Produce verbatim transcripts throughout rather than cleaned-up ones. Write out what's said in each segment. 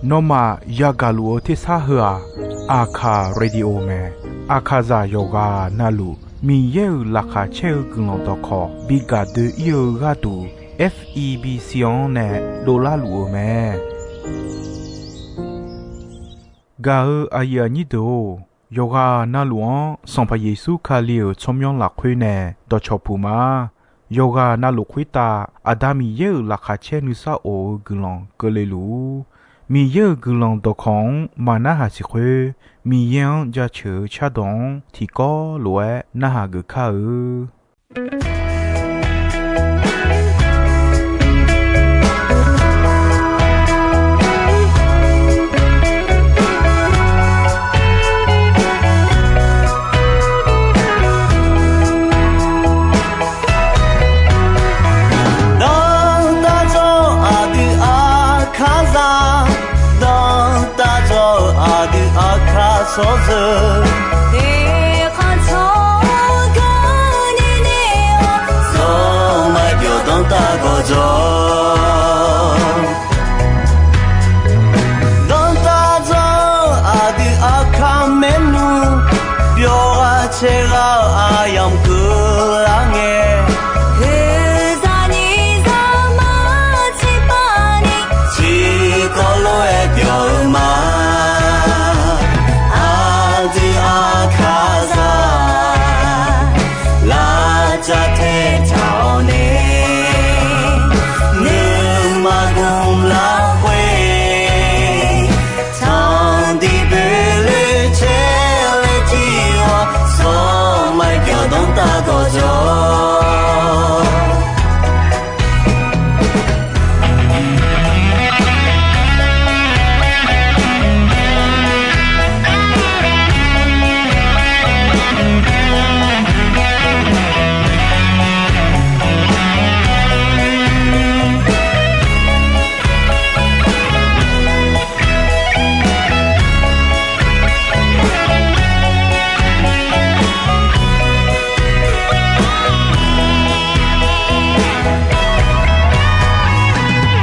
Nawmaf yagaq luf-eu tersar heu-aq, Aqkaq Radio mae. Aqkaqzaq yawqghaq navluf Miqyaer-euq laqkhaq caer-eu guiqlanq dawqkawq bi gaq doe-ir-eu gharduq, F E B C-anr nae dovlar luf-eu mae. Gaq-eu aqyuif aqnyir deuq-or, yawqghaq navluf-anr Sanqpaq Yeqsur Kali-euq tsawrmyanr lafkhoer nae dawqcawq puq ma. Yawqghaq navluf khoertav Aqda Miqyaer-euq laqkhaq caer nuisar of-eu guiqlanq keuvle luf-ur. Miqyaer-euq guiqlanq dawqkawq-anr maqnarhaq siq khoer, Miqyaer-anr jaceuq-eu cardawq-anr tiqkawv lof-aer narhaq geuf kar-eu. Dawrtaq dzawr aqdui Aqkaqzaq, dawrtaq dzawr aqdui Aqkaq tsawrjeuq, eqkhanq tsawrganr ni nae-awr, zawr maqbyawq dawrtaq gawqjawq. Dawrtaq dzawr aqdui Aqkaq maernmr, byawq ghaq caer ghaq-eu aqyamq keuvlar ngae, heuzaq nyiq zaq mar tiqpav ni, tiqkawv lof-aer byawq-eu ma. Aqdui Aqkaqzaq, lavcav taetaq-awr nae, nuima gmq lafkhoer, tanqdiq boeqloe caer laer jir-awr, zawr maqbyawq dawrtaq gawqjawq.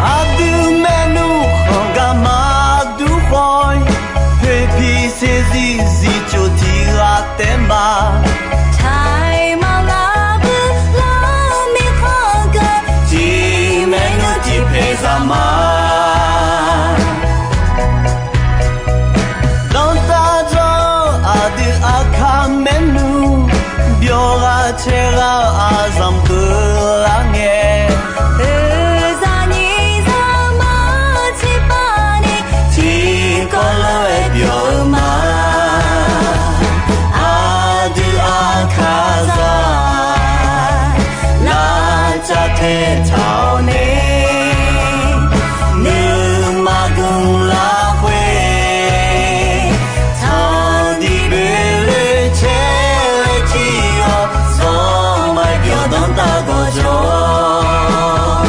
Aqdui maernmr khanq gar maqdur khawf-ir, poeqpiq saeqzir zifcof tiq ghaq taef ma. Taiq maqlar bui lar mirkhanq geu, tiq maernmr tiq paeq zaq ma. Dawrtaq dzawr aqdui Aqkaq maernmr, byawq ghaq caer ghaq-eu aqzanq keuvlar ngae, heuzaq nyiq zaq mar tiqpav ni, tiqkawv lof-aer byawq-eu ma. Aqdui Aqkaqzaq, lavcav taetaq-awr nae, nuima gmq lafkhoer, tanqdiq boeqloe caer laer jir-awr, zawr maqbyawq dawrtaq gawqjawq.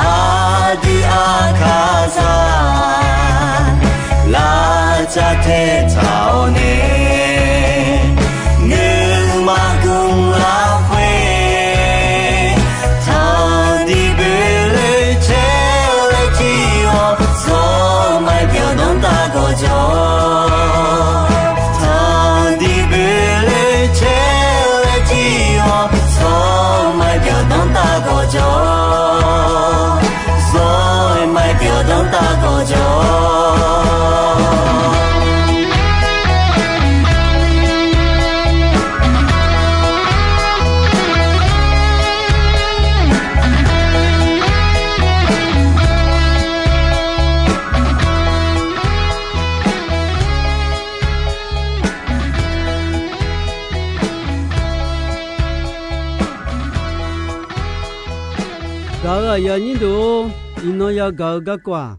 Aqdui Aqkaqzaq, lavcav taetaq-awr nae, nuima gmq lafkhoer, tanqdiq boeqloe caer laer jir-awr, zawr maqbyawq dawrtaq gawqjawq. Tanqdiq boeqloe caer laer jir-awr, zawr maqbyawq dawrtaq gawqjawq. Zawr maqbyawq dawrtaq gawqjawq. Gaq-euq aqyuif aqnyir deuq-or, iqnan yagaq-eu garkawv-aq,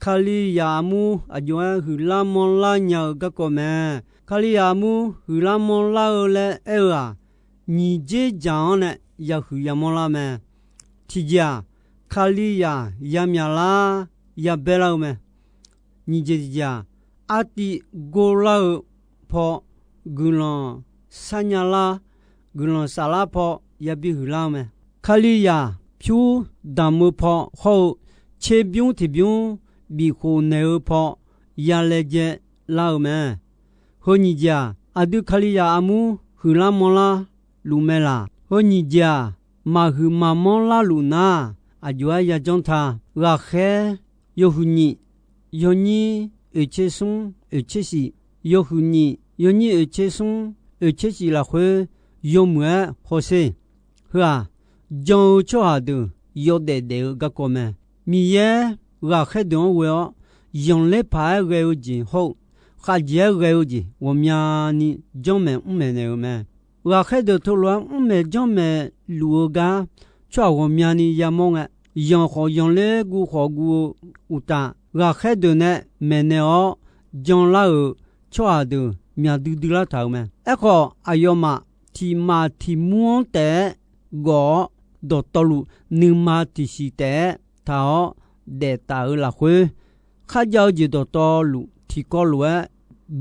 Kalizaq armur aqjox-aer huiqlar manrlar nya-eu garkawv mae. Kalizaq armur huiqlar manrlar-eu laer aer-eu-aq, nyiq dzer dzaq-anr nae yahuiq yamanr lar mae. Tiqjeq-aq, Kalizaq yamyaq lar, yabaer lar-eu mae. Nyiq jeq tiqjeq-aq, artiv gorlar-eu paw guiqlanq sarnya lar, guiqlanq saflar paw yabi huiqlar-eu mae. Kalizaq pyur damq-eu paw hawr-eu tserbymr tiqbymr bifkhof naeq-eu paw ya laejae lar-eu mae. Heu nyiq jeq-aq, aqdui Kalizaq armur huiqlar manrlar luf mae laq. Heu nyiq jeq-aq, maqhuiq maqmanr larluf nar, aqjox-aer yajanr ta. Ghaqkhaer yawhuiq nyiq, yawnyir oeqtser smr oeqtser shif, yawhuiq nyiq yawnyir oeqtser smr oeqtser shif lafkhoer yawmuiq-aer hawsher. Heu-aq, jan-eu tsawrhaq deuq yawdaef daef-eu garkawv mae. Miqyaer ghaqkhaer deuq-anr ghoe-awr, zanqler paq-aer ghae-eu jeq hawr-eu, khavjeq-aer ghae-eu jeq ghawqmyani janrmaeq mrmaeq naeq-eu mae. Ghaqkhaer deuq teulof-aer mrmaeq janrmaeq luf-eu gar, tsawrhaq ghawqmyani yamawr ngae, zanq khawf zanqler guv khawf guv-eu uqtaf, ghaqkhaer deuq nae maeqnaeq-awr janlar-euq tsawrhaq deuq myaq duidui lar taq-euq mae. Aerkhawf, aqyawfmaf tiq maf tiq mur-anr taef-aer gawf-awr, dawqtawvluf nuima tiqsiq taef-aer taq-awr daef taf-euq lafkhoer, kharjav-eu jeq dawqtawvluf tiqkawv lof-aer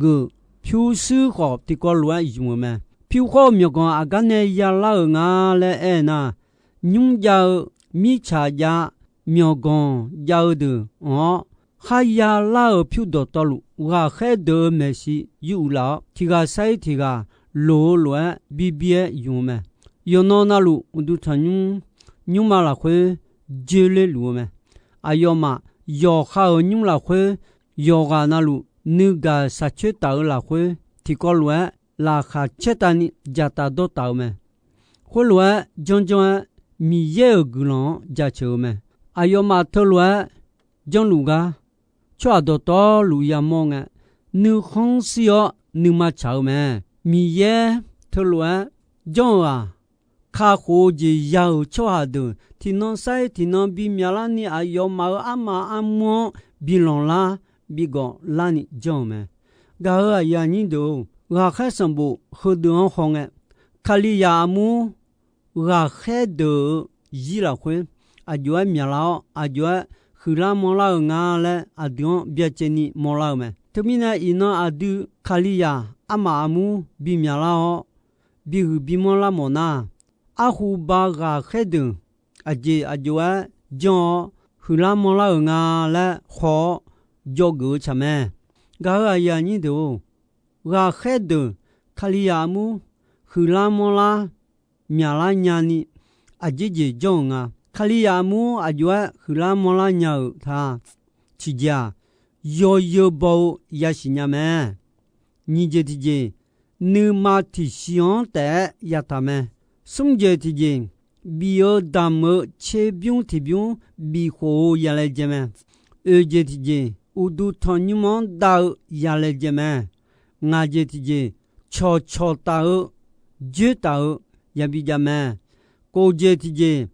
geuf, pyurshuir khawf tiqkawv lof-aer zmq-euq mae. Pyur khawr-eu myawqganq aqgar nae yalar-euq nga laer aer nar, nymr jav-eu, mirtsaq jav, myawqganq jav-eu deuq anq-awr, kharya lar-euq pyur dawqtawvluf, ghaqkhaer deuq-euq maeqshi yuruq laf-awr, tiq ghaq sar-ir tiq ghaq loq-eu lof-aer birbir-aer ymq-eu mae. Yawqnan navluf uqduq tanqnymr nymrma lafkhoer joerler luf-eu mae. Aqyawfmaf yawqha-euq nymr lafkhoer, yawqghaq navluf nuigaq shaqcoer taf-eu lafkhoer, tiqkawv lof-aer laqkhaq caertavni dzaqtaf dawrtaf-eu mae. Khoerlof-aer janrjanr-aer, Miqyaer-euq guiqlanq-anr jaceuq-eu mae. Aqyawfmaf teulof-aer janrluf gar, tsawrhaq dawqtawvluf yamawr ngae, nuikhanr shir-awr nuima tsaq-eu mae. Miqyaer teulof-aer janr-eu-aq, kakhof-eu jeq ya-euq tsawrhaq deuq tiqnan sar-ir tiqnan bimyaq larni, aqyawfmaf-euq armaf armur-anr bilanq lar, bigawq larni janr-euq mae. Gaq-euq aqyuif aqnyir deuq-or, ghaqkhaer sanqbof heudeuq-anr hawngae, Kalizaq armur ghaqkhaer deuq-euq zir lafkhoer, aqjox-aer myaqlar-awr, aqjox-aer huiqlar manrlar-euq nga laer aqdui-anr byacaevni mawrlar-eu mae. Teumirnae, iqnan aqdui Kalizaq armaf armur bimyaqlar-awr, bihuiq bimanr lar mawf nar, arhu ba ghaqkhaer deuq aqjeq aqjox-aer janr-awr, huiqlar manrlar-euq nga laer khaw-awr dzawgeuf-eu tsaq mae. Gaq-euq aqyuif aqnyir deuq-or, ghaqkhaer deuq Kalizaq armur huiqlar manrlar myaqlar nyani aqjeq jeq janr-euq nga. Kalizaq armur aqjox-aer huiqlar manrlar nya-euq ta. Tiqjeq-aq, yawzeu baw-eu yasiq nya mae. Nyiq jeq tiqjeq, nuima tiqsiq-anr taef-aer yataq mae. Smr jeq tiqjeq, bif-eu damq-eu tserbymr tiqbymr bifkhof-eu yalaejae mae. Oeq jeq tiqjeq, uqduq tanqnymr-anr dav-eu yalaejae mae. Ngaq jeq tiqjeq, cawqcawq taf-eu, joer taf-eu yabi jav mae. Kof jeq tiqjeq,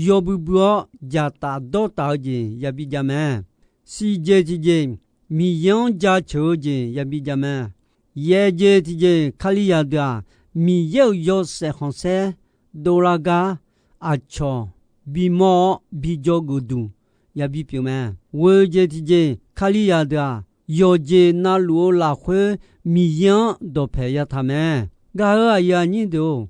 yawbui bui-awr dzaqtaf dawrtaf-eu jeq yabi jav mae. Siq jeq tiqjeq, Miqyaer-anr jaceuq-eu jeq yabi jav mae. Yaeq jeq tiqjeq, Kalizaq deuq-aq, Miqyaer-euq yawshaef khanqsaer dovlar gar aqcawq bimawr-awr bijawr geuf duq yabi pyeuf mae. Ghoeq jeq tiqjeq, Kalizaq deuq-aq, yawqjeq navluf-eu lafkhoer Miqyaer-anr dawqpaeq yataq mae. Gaq-euq aqyuif aqnyir deuq-or,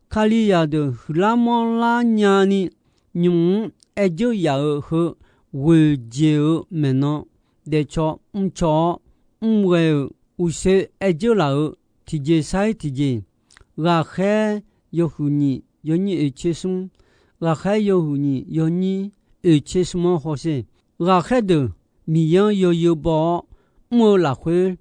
Kalizaq deuq huiqlar manrlar nyani nymq-mr aer dzeur yaf-eu heu ghoeq jeq-eu maeqnan daefcaw mrcaw-awr mrghae-euq uqshoe aer dzeur laf-eu tiqjeq sar-ir tiqjeq, ghaqkhaer yawhuiq nyiq yawnyir oeqtser smr, ghaqkhaer yawhuiq nyiq yawnyir oeqtser smr-anr hawsher. Ghaqkhaer deuq Miqyaer-anr yawzeu baw-awr mr-eu lafkhoer,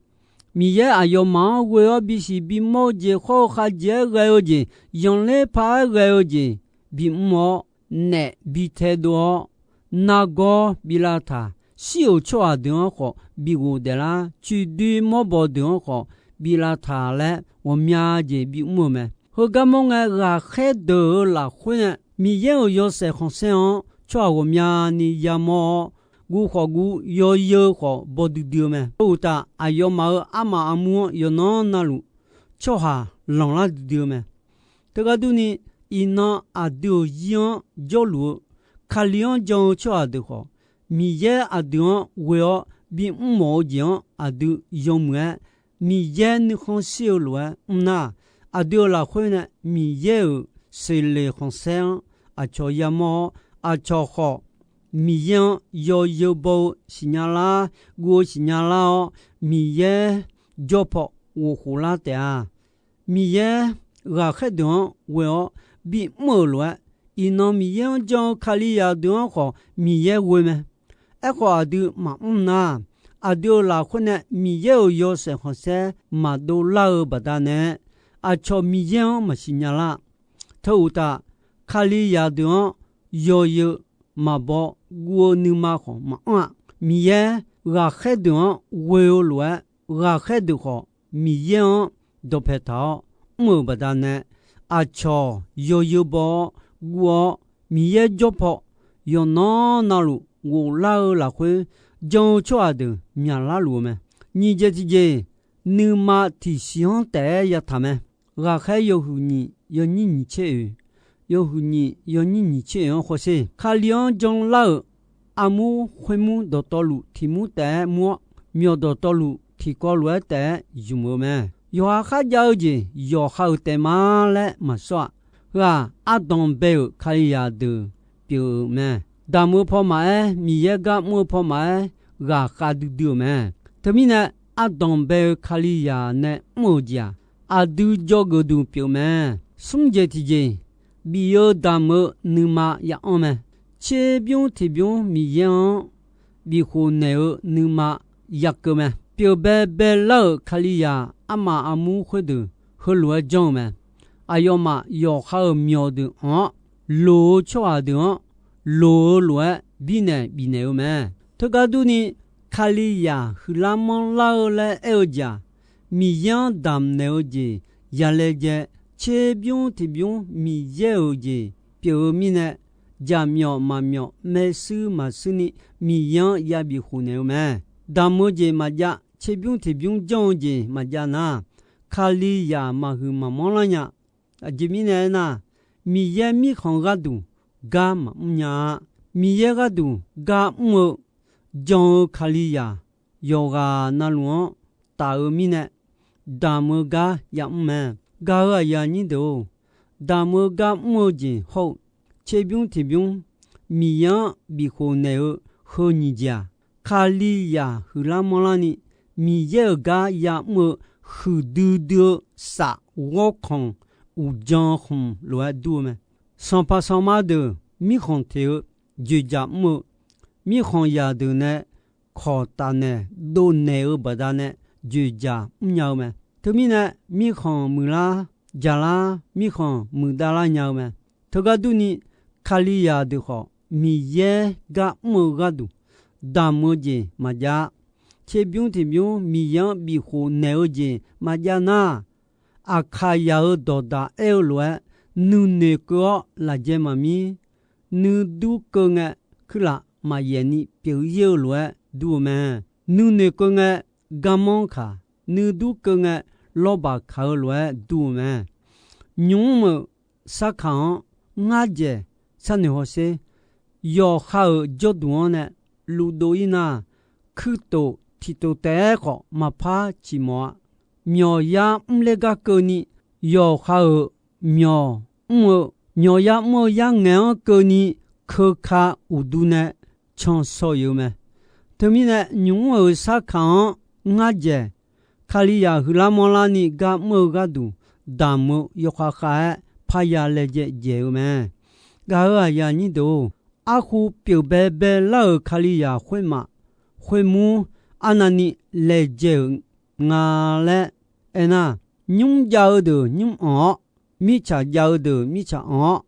Miqyaer aqyawfmaf-anr ghoe-awr bisiq bimawr-eu jeq hawr-eu khavjeq-aer ghae-eu jeq, zanqler paq-aer ghae-eu jeq bimr-awr, naef bitae dov-awr, nargawr bi lavtaq, shir-euq tsawrhaq deuq-anr khawf bi ghofdaef lar, coiqdoi mawrbawq deuq-anr khawf bi lavtaq laer ghawqmya jeq bimr-eu mae. Heugar mawr ngae, ghaqkhaer deuq-euq lafkhoer nae Miqyaer-euq yawshaef khanqsaer-anr tsawrhaq ghawqmyani yamawr-awr, guv khawf guv, yawzeu khawf baw duidui-eu mae. Heu uqtaf, aqyawfmaf-euq armaf armur-anr yawqnan navluf tsawrhaq lanqlar duidui-eu mae. Teugar durni, iqnan aqdui-euq zir-anr jawrluf-eu Kali-anr jan-eu tsawrhaq deuq khawf, Miqyaer aqdui-anr ghoe-awr bimr mawf-eu jeq-anr aqdui yawmuiq-aer, Miqyaer nuikhanr shir-eu lof-aer mr nar, aqdui-euq lafkhoer nae Miqyaer-euq seqleq khanqsaer-anr aqcawq yamawr-awr, aqcawq khawf Miqyaer-anr yawzeu baw-eu siqnya lar, guv-eu siqnya lar-awr, Miqyaer jawr paw ghofkhof lar taef-a. Miqyaer ghaqkhaer deuq-anr ghoe-awr bimr-euq lof-aer, iqnan Miqyaer-anr jan-eu Kalizaq deuq-anr khawf Miqyaer ghoe mae. Aerkhawf, aqdui maqmr nar, aqdui-euq lafkhoer nae Miqyaer-euq yawshaef khanqsaer maqdov lar-eu baqdanae, aqcawq Miqyaer-anr maqsiq nya lar. Teu uqtaf, Kalizaq deuq-anr yawzeu maqbaw guv-eu nuima khawf maqanr-a. Miqyaer ghaqkhaer deuq-anr ghoe-eu lof-aer, ghaqkhaer deuq khawf Miqyaer-anr dawqpae taq-awr mr-euq baqdanae, aqcawq yawzeu baw-awr guv-awr, Miqyaer jawr paw yawqnan navluf ghoflar-eu lafkhoer jan-eu tsawrhaq deuq myaqlar luf-eu mae. Nyiq jeq tiqjeq, nuima tiqsiq-anr taef-aer yataq mae. Ghaqkhaer yawhuiq nyiq yawnyir nyiq tser oeq, yawhuiq nyiq yawnyir nyiq tser oeq-anr hawsher. Kali-anr janlar-euq armur khoermur dawqtawvluf tiq mur taef-aer mur-awr, myawq dawqtawvluf tiqkawv lof-aer taef-aer zmq-eu mae. Yawqha kharjav-eu jeq yawqha-euq taef ma laer maqsawr-a. Heu-aq, ardanq bae-euq Kalizaq deuq pyeuf-euq mae. Damq-eu pawmaf-aer, Miqyaer gar mr-eu pawmaf-aer, ghaqkhav duidui-euq mae. Teumirnae, ardanq bae-eu Kalizaq nae mr-euq jeq-aq, aqdui dzawgeuf duq pyeuf mae. Smr jeq tiqjeq, bif-eu damq-eu nuima ya'anr mae. Tserbymr tiqbymr Miqyaer-anr bifkhof naeq-eu nuima yakeuv mae. Pyeuf bae baelar-euq Kalizaq armaf armur khoerdeuq heulof-aer janr-eu mae. Aqyawfmaf yawqha-euq myawq deuq anq-awr, loq-eu tsawrhaq deuq-anr loq-eu lof-aer birnaeq bifnaeq-eu mae. Teugar durni, Kalizaq huiqlar manrlar-eu laer aer-eu jeq-aq, Miqyaer-anr damqnaeq-eu jeq yalaejae, tserbymr tiqbymr Miqyaer-euq jeq pyeuf-eu mirnae, jaqmyawf maqmyawf maershuir maqshuir ni Miqyaer-anr yabif khofnaeq-eu mae. Damq-eu jeq maqjav, tserbymr tiqbymr janr-eu jeq maqjav nar, Kalizaq maqhuiq maqmanr lar nya. Aqjeq mirnae aernar, Miqyaer mirkhanq gharduq gar maqmr nya-a. Miqyaer gharduq gar mr-eu jan-eu Kalizaq yawqghaq navluf-anr taf-eu mirnae, damq-eu gar yamr mae. Gaq-euq aqyuif aqnyir deuq-or, damq-eu gar mr-eu jeq hawr-eu, tserbymr tiqbymr Miqyaer-anr bifkhof naeq-eu heu nyiq jeq-aq, Kalizaq huiqlar manrlar ni Miqyaer-euq gar yamr-eu huiqdui dui-eu saf ghawrkhanq uqdzan khmq lof-aer dur-eu mae. Sanqpaq sanqma deuq mirkhanq teq-eu joeqjaq mr-eu, mirkhanq zaqdeuq nae kawq taf naeq dovnaeq-eu baqdanae joeqjaq mrnya-eu mae. Teumirnae, mirkhanq muiqlar jaqlar, mirkhanq muiqdav lar nya-eu mae. Teugar durni, Kalizaq deuq khawf Miqyaer gar mr-eu gharduq damq-eu jeq maqjav-a. Tserbymr tiqbymr Miqyaer-anr bifkhof naeq-eu jeq maqjav nar, Aqkaqzaq-euq dawqdaq aer-eu lof-aer, nuinoeq keuv-awr lafjae maqmir, nuidur keuv ngae, kuirlaf maqyaef ni pyeuf-ir-eu lof-aer dur-eu mae. Nuinoeq keuv ngae, garmanr kaq, nuidur keuv ngae, lawrbaq kaq-eu lof-aer dur-eu mae. Nymq-mr-euq sarkaq-anr ngar dzaeq sharnoeq hawsher. Yawqha-euq jawrduq-anr nae lufdov-ir nar, kuirtof tiqtof taef-aer khawf maqpar ciqmawf-a. Myawqyar mrler gar keuvni, yawqha-euq myawq mr-eu, myawqyar mr-eu yarngaeq-anr keuvni, keuka uqdu nae cansaw-iq-eu mae. Teumirnae, nymq-mr-euq sarkaq-anr ngar dzaeq, Kalizaq huiqlar manrlar ni gar mr-eu gharduq damq-eu yawkhav khav-aer parya laejae dzaeq-eu mae. Gaq-euq aqyuif aqnyir deuq-or, arkhu pyeufbae baelar-euq Kalizaq khoermaf khoermur arnavni laejae-euq nga laer aernar, nymr jav-eu deuq nymr anq-awr, mirtsaq jav-eu deuq mirtsaq anq-awr,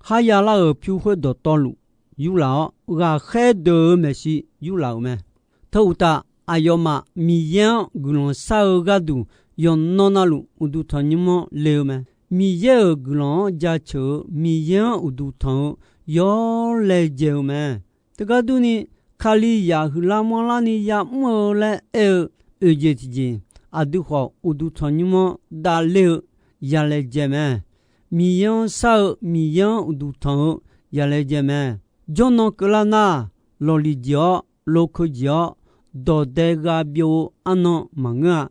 kharya lar-euq pyur khoer dawqtawvluf yurlaf-awr, ghaqkhaer deuq-euq maeqshi yurlaf-euq mae. Teu uqtaf, aqyawfmaf Miqyaer-anr guiqlanq shar-eu gharduq yawqnan navluf uqduq tanqnymr-anr le-eu mae. Miqyaer-euq guiqlanq-anr jaceuq-eu, Miqyaer-anr uqduq tanq-eu yawr laejae-eu mae. Teugar durni, Kalizaq huiqlar manrlar ni ya'mr-eu laer aer-eu oeq jeq tiqjeq, aqdui khawf uqduq tanqnymr-anr davler-eu yalaejae mae. Miqyaer-anr shar-eu, Miqyaer-anr uqduq tanq-eu yalaejae mae. Jawrnan keuvlar nar, lawqliq jeq-awr, lokeu jeq-awr, dawqdae gha byov-eu arnan maqngeur-a.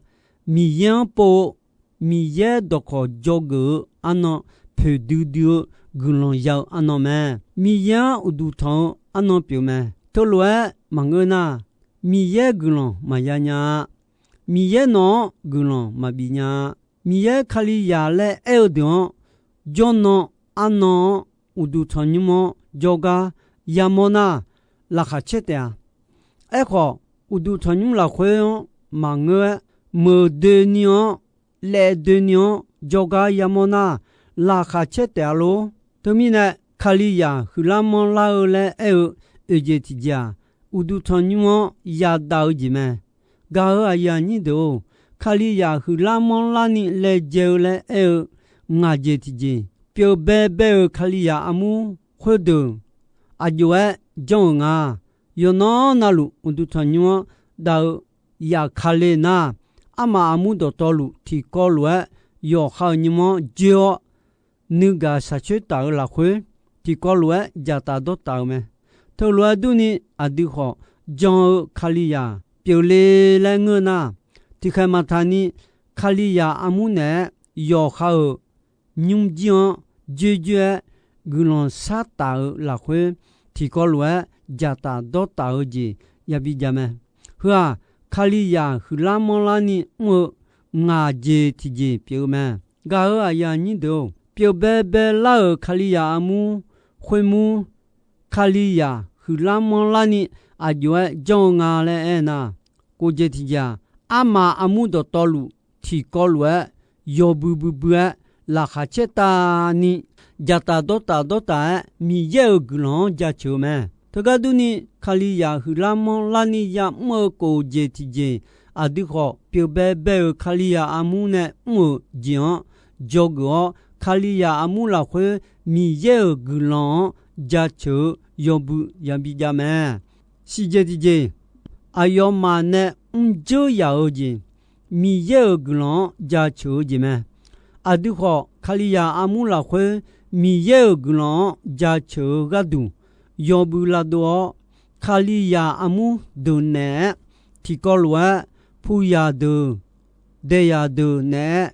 Miqyaer-anr pov-eu, Miqyaer dawqkawq dzawgeuf-eu arnan, poeqdui dui-eu guiqlanq ya-eu arnan mae. Miqyaer-anr uqduq tanq-eu arnan pyeuf mae. Teulof-aer maqngeur nar, Miqyaer guiqlanq maqya nya-a. Miqyaer nawq-anr guiqlanq maqbif nya-a. Miqyaer Kalizaq laer aer-eu deuq-anr, jawrnan arnan-anr, uqduq tanqnymr-anr jawrgar yamawr nar, laqkhaq caer taef-a. Aerkhawf, uqduq tanqnymr lafkhoer-anr maqngeur-aer, meuq doeni-anr, laev doeni-anr jawrgar yamawr nar, laqkhaq caer taef-a lor. Teumirnae, Kalizaq huiqlar manrlar-eu laer aer-eu oeqjeq tiqjeq-aq, uqduq tanqnymr-anr yadaf-eu jeq mae. Gaq-euq aqyuif aqnyir deuq-or, Kalizaq huiqlar manrlarni laejae-eu laer aer-eu ngaq jeq tiqjeq, pyeuf baebae-euq Kalizaq armur khoerdeuq aqjox-aer janr-euq nga. Yawqnan navluf uqduq tanqnymr-anr dav-eu yaf Kale nar, armaf armur dawqtawvluf tiqkawv lof-aer yawqha-euq nymr-anr joer-awr, nuigaq shaqcoer taf-eu lafkhoer tiqkawv lof-aer dzaqtaf dawrtaf-eu mae. Teulof-aer durni, aqdui khawf jan-eu Kalizaq pyeufle laer ngeur nar, tiqkhaeq maqtaq ni Kalizaq armur naeq-aer yawqha-euq nymrjir-anr joerjoer-aer guiqlanq shartaf-eu lafkhoer, tiqkawv lof-aer dzaqtaf dawrtaf-eu jeq yabi jav mae. Heu-aq, Kalizaq huiqlar manrlarni mr-eu ngaq jeq tiqjeq pyeuf-eu mae. Gaq-euq aqyuif aqnyir deuq-or, pyeuf baebae lar-euq Kalizaq armur khoermur, Kalizaq huiqlar manrlarni aqjox-aer janr-eu nga laer aernar, kof jeq tiqjeq-aq, armaf armur dawqtawvluf tiqkawv lof-aer yawbui buibui-aer laqkhaq caertavni dzaqtaf dawrtaf dawrtaf-aer Miqyaer-euq guiqlanq-anr jaceuq-eu mae. Teugar durni, Kalizaq huiqlar manrlarni yamr-eu kof jeq tiqjeq, aqdui khawf pyeuf baebae-euq Kalizaq armur nae mr-euq jeq-anr dzawgeuf-awr, Kalizaq armur lafkhoer Miqyaer-euq guiqlanq-anr jaceuq-eu yawbui yabi jav mae. Siqjeq tiqjeq, aqyawfmaf nae mrjeur yaf-eu jeq, Miqyaer-euq guiqlanq-anr jaceuq-eu jeq mae. Aqdui khawf, Kalizaq armur lafkhoer Miqyaer-euq guiqlanq-anr jaceuq-eu gharduq yawbui lavdov-awr, Kalizaq armur deuq naeq-aer, tiqkawv lof-aer, puyaq deuq, daeyaq deuq naeq-aer,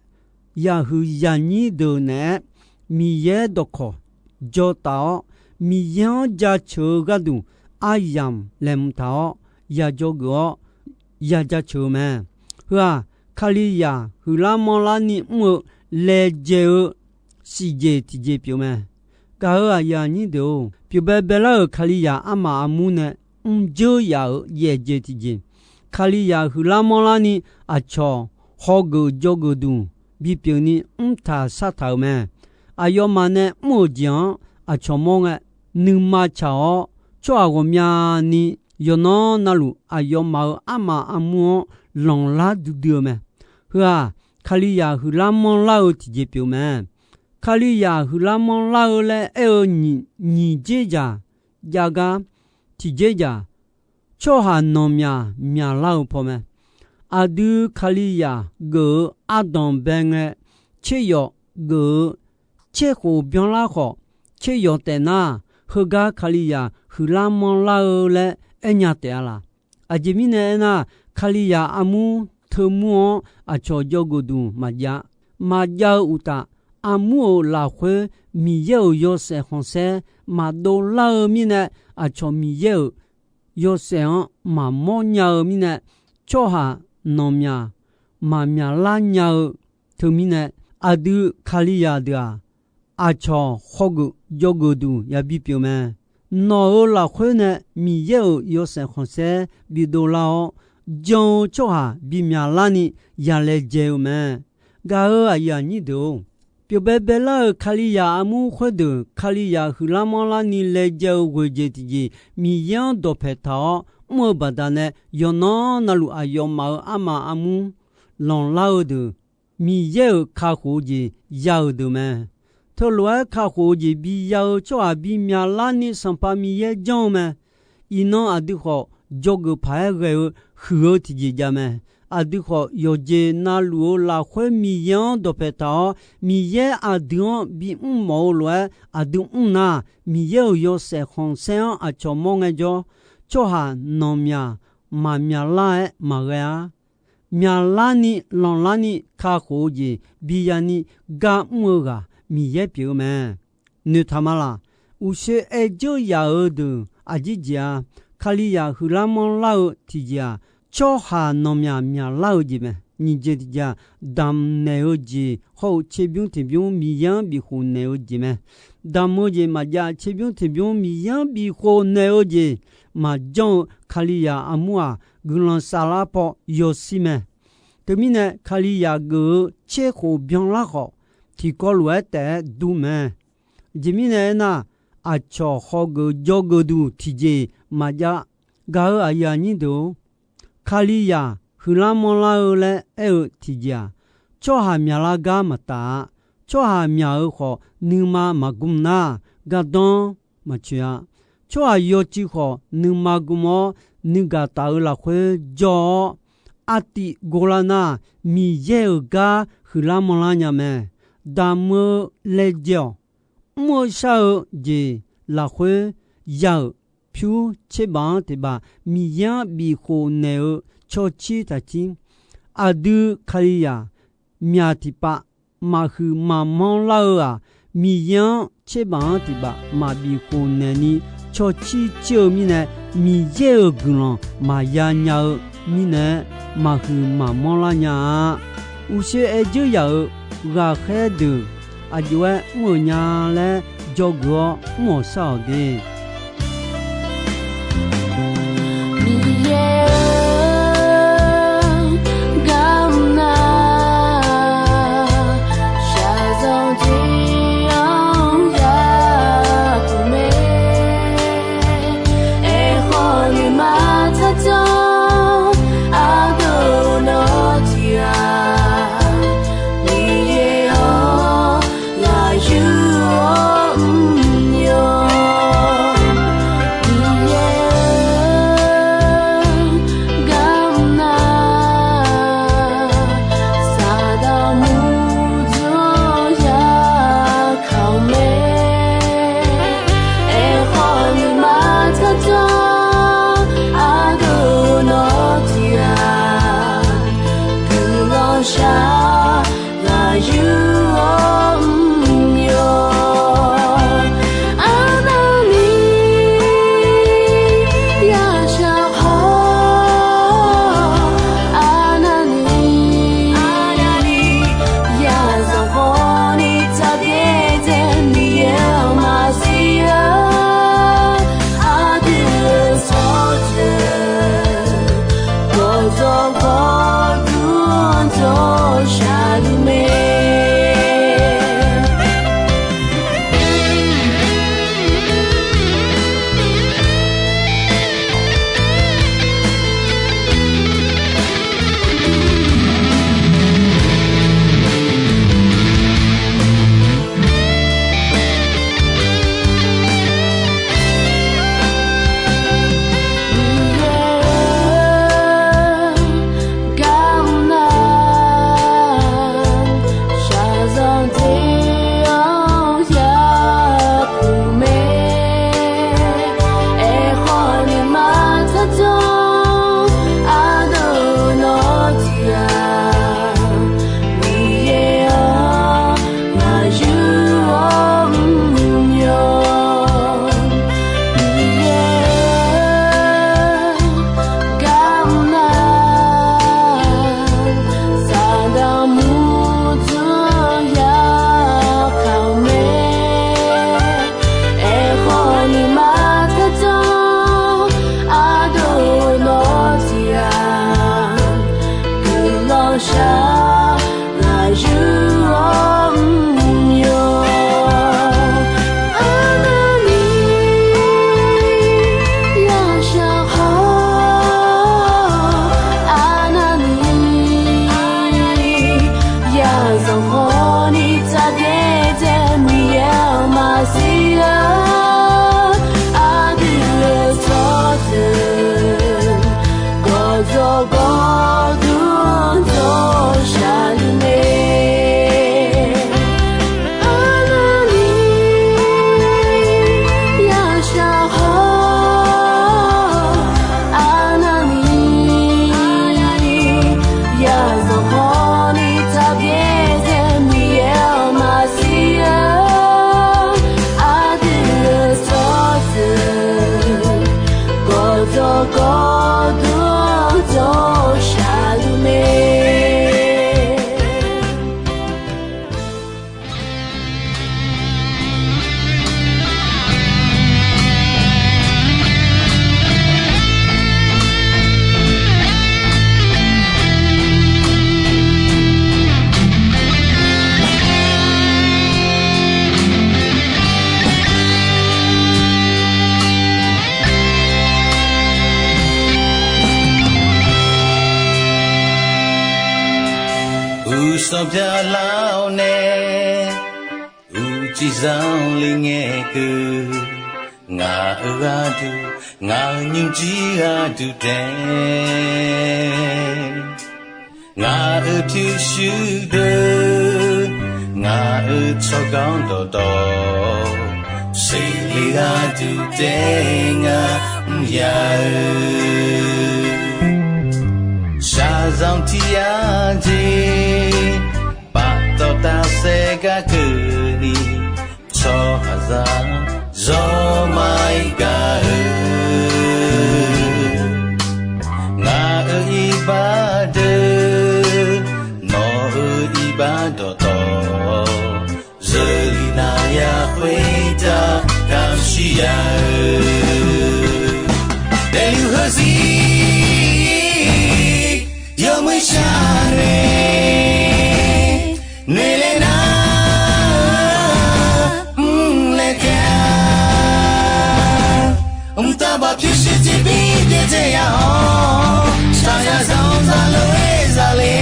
yaqhuiq yaqnyir deuq naeq-aer, Miqyaer dawqkawq jawtaf-awr, Miqyaer-anr jaceuq-eu gharduq aryamq laeqhmq taq-awr, ya dzawgeuf-awr, ya jaceuq-eu mae. Heu-aq, Kalizaq huiqlar manrlarni mr-eu laejae-eu siqjeq tiqjeq pyeuf mae. Gaq-euq aqyuif aqnyir deuq-or, pyeuf baebae lar-euq Kalizaq armaf armur nae mrjeur yaf-euq yaefjeq tiqjeq, Kalizaq huiqlar manrlarni aqcawq hawgeuf dzawgeuf duq bipyeuf ni mrtaq shartaq-euq mae. Aqyawfmaf nae mr-euq jeq-anr aqcawq mawr ngae, nuima tsaq-awr, tsawrhaq ghawqmyani yawqnan navluf aqyawfmaf-euq armaf armur-anr lanqlar duidui-eu mae. Heu-aq, Kalizaq huiqlar manrlar-eu tiqjeq pyeuf mae. Kalizaq huiqlar manrlar-eu laer aer-eu nyiq, nyiq dzerdzaq jav gar, tiq dzerdzaq, tsawrhaq nanqmyaq myaqlar-eu pawmae. Aqdui Kalizaq geuf-eu ardanq bae ngae, tseryawf geuf-eu tserkhof byanlar khawf, tseryawf taef nar, heugar Kalizaq huiqlar manrlar-eu laer aernya taef-a laq. Aqjeq mirnae aernar, Kalizaq armur teumur-anr aqcawq dzawgeuf duq maqjav. Maqjav-eu uqtaf, armur-euq lafkhoer Miqyaer-euq yawshaef khanqsaer maqdov lar-eu mirnae, aqcawq Miqyaer-euq yawshaef-anr maqmawr nya-eu mirnae, tsawrhaq nanqmyaq maqmyaqlar nya-eu teumirnae, aqdui Kalizaq deuq-aq, aqcawq hawgeuf dzawgeuf duq yabi pyeuf mae. Nawq-euq lafkhoer nae Miqyaer-euq yawshaef khanqsaer bidov lar-awr, jan-eu tsawrhaq bimyaq larni yalaejae-eu mae. Gaq-euq aqyuif aqnyir deuq-or, pyeufbae baelar-euq Kalizaq armur khoerdeuq, Kalizaq huiqlar manrlarni laejae-eu ghoeqjeq tiqjeq, Miqyaer-anr dawqpaeq taq-awr mr-eu baqdanae, yawqnan navluf aqyawfmaf-euq armaf armur lanqlar-eu deuq, Miqyaer-euq kakhof-eu jeq ya-euq deuq mae. Teulof-aer kakhof-eu jeq biya-eu tsawrhaq bimyaq larni Sanqpaq Miqyaer janr-eu mae. Iqnan aqdui khawf, dzawgeuf paq-aer ghae-eu huiq-eu tiqjeq jav mae. Aqdui khawf, yawqjeq navluf-eu lafkhoer Miqyaer-anr dawqpaeq taq-awr, Miqyaer aqdui-anr bimr mawf-eu lof-aer aqdui mr nar, Miqyaer-euq yawshaef khanqsaer-anr aqcawq mawr ngaejawr, tsawrhaq nanqmyaq maqmyaq lar-aer maqghae-ar. Myaqlarni lanqlarni kakhof-eu jeq biyani gar mr-eu ghaq Miqyaer pyeuf-eu mae. Noeqtaq ma laq. Uqshoe aer dzeur yaf-eu deuq Aqjeq jeq-aq, Kalizaq huiqlar manrlar-eu tiqjeq-aq, tsawrhaq nawqmyaq myaqlar-eu jeq mae. Nyiq jeq tiqjeq-aq, damqnaeq-eu jeq hawr-eu tserbymr tiqbymr Miqyaer-anr bifkhof naeq-eu jeq mae. Damq-eu jeq maqjav, tserbymr tiqbymr Miqyaer-anr bifkhof naeq-eu jeq maqjanr-eu Kalizaq armur-aq, guiqlanq saflar paw yawshir mae. Teumirnae, Kalizaq geuf-eu tserkhof byanlar khawf, tiqkawv lof-aer taef-aer dur mae. Aqjeq mirnae aernar, aqcawq hawgeuf jawrgeuf duq tiqjeq maqjav. Gaq-euq aqyuif aqnyir deuq-or, Kalizaq huiqlar manrlar-eu laer aer-eu tiqjeq-aq, tsawrhaq myaqlar gar maqtaf-a. Tsawrhaq myaq-euq khawf, nuima maqgm nar, gardanr maqtsoeq-a. Tsawrhaq yawcuiv khawf, nuima gm-awr, nuigaq taf-eu lafkhoer jawr-awr, artiv gorlar nar, Miqyaer-euq gar huiqlar manrlar nya mae. Damq-eu laejae-awq. Mr-eu shar-eu jeq lafkhoer ya-euq pyur tserbaq-anr tiqbaq Miqyaer-anr bifkhof naeq-eu cawcir taqcir. Aqdui Kalizaq myaq tiqpav maqhuiq maqmanr lar-eu-aq, Miqyaer-anr tserbaq-anr tiqbaq maqbif khof naeqni cawcir cir-eu mirnae, Miqyaer-euq guiqlanq maqya nya-eu mirnae, maqhuiq maqmanr lar nya-a. Uqshoe aer dzeur yaq-euq ghaqkhaer deuq aqjox-aer mr-euq nya laer dzawgeuf-awr mr-awq shar-awq de. Miqyaer-eu, garmr nar, shaqzanq jeq-anr yapuq mae. Aerkhawf, nuima tsardzanr ardov nawr tiq ghaq, Miqyaer-awr, ghaq yur-awr mr yawq. Sawqbyaqlar-awr nae, uqcif zanqler ngae keuv. Ngaq-euq gharduq, ngaq-euq nymrjir gharduq taef. Ngaq-euq pyurshuir deuq, ngaq-euq tsawrganr dawqtawv, seqle gharduq taef ngar mr ya-eu. Shaqzanq tiq yar jeq, paftawf tafsaef gar keuvni, tsawrhaqzaq zawr maqir gaq-eu. Ngaq-euq iqbax deuq, nawq-euq iqbax dawqtawv, zeurlif nav ya khoertav kamq shir ya-eu. Daefluf heuzir yawmuiq shar nae, noeqlaer nar mrlaer taef-a. Mqtav baf pyurshuir tiqbir byaerdzae ya-awr, shaqzanq zaqlof-aer zale.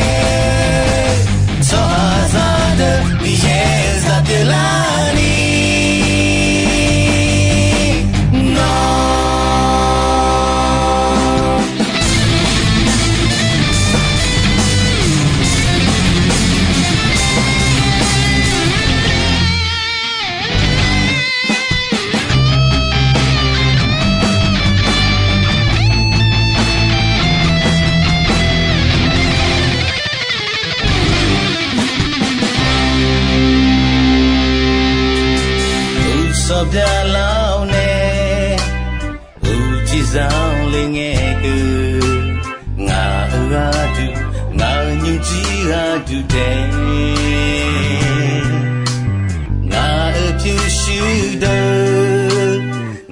Tsawrhaqzaq deuq Miqyaer zaq pyeuflarni nawr Uqsawq byaqlar-awr nae, uqcif zanqler ngae keuv. Ngaq-euq gharduq, ngaq-euq nymrjir gharduq taef. Ngaq-euq pyurshuir deuq,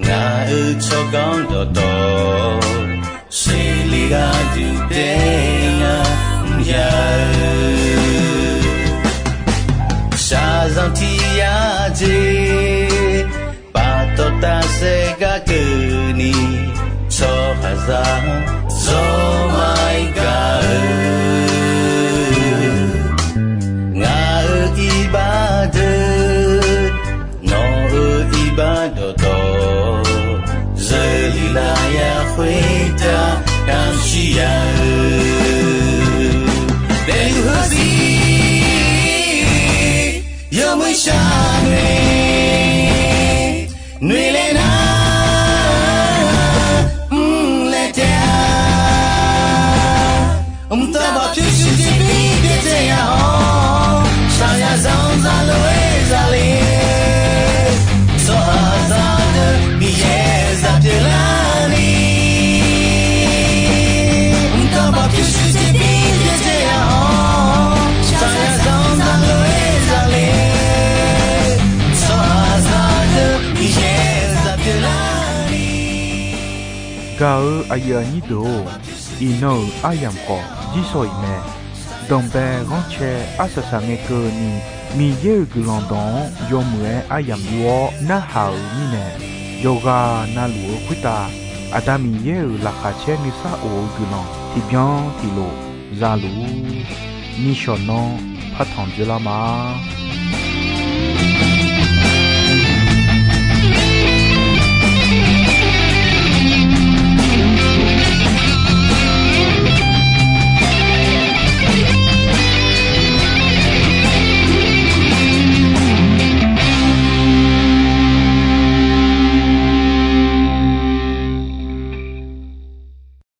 ngaq-euq tsawrganr dawqtawv, seqle gharduq taef ngar mr ya-eu. Shaqzanq tiq yar jeq, paftawf tafsaef gar keuvni, tsawrhaqzaq zawr maqir gaq-eu. Ngaq-euq iqbax deuq, nawq-euq iqbax dawqtawv, zeurlif nav ya khoertav kamq shir ya-eu. Daefluf heuzir yawmuiq shar nae, noeqlaer nar mrlaer taef-a. Mqtav baf pyurshuir tiqbir byaerdzae ya-awr, shaqzanq zaqlof-aer zale. Tsawrhaqzaq deuq Miqyaer zaq pyeuflarni mqtav baf pyurshuir tiqbir byaerdzae ya-awr, shaqzanq zaqlof-aer zale. Tsawrhaqzaq deuq Miqyaer zaq pyeuflarni. Gaq-eu aqyuif aqnyir deuq-or, iqnan-euq aryamq khawf jirshaw iq mae. Danqbae ghanrcae arsaq saq ngae keuvni, Miqyaer-euq guiqlanq dawq-anr yawmuiq-aer aryamq yur-awr narhaq-euq mirnae, yawqghaq navluf-eu khoertav Aqda Miqyaer-euq laqkhaq caer nuisar of-eu guiqlanq tiqbyan tiqlof zaluf-ur. Nishawq nan partanq dzoerlar ma.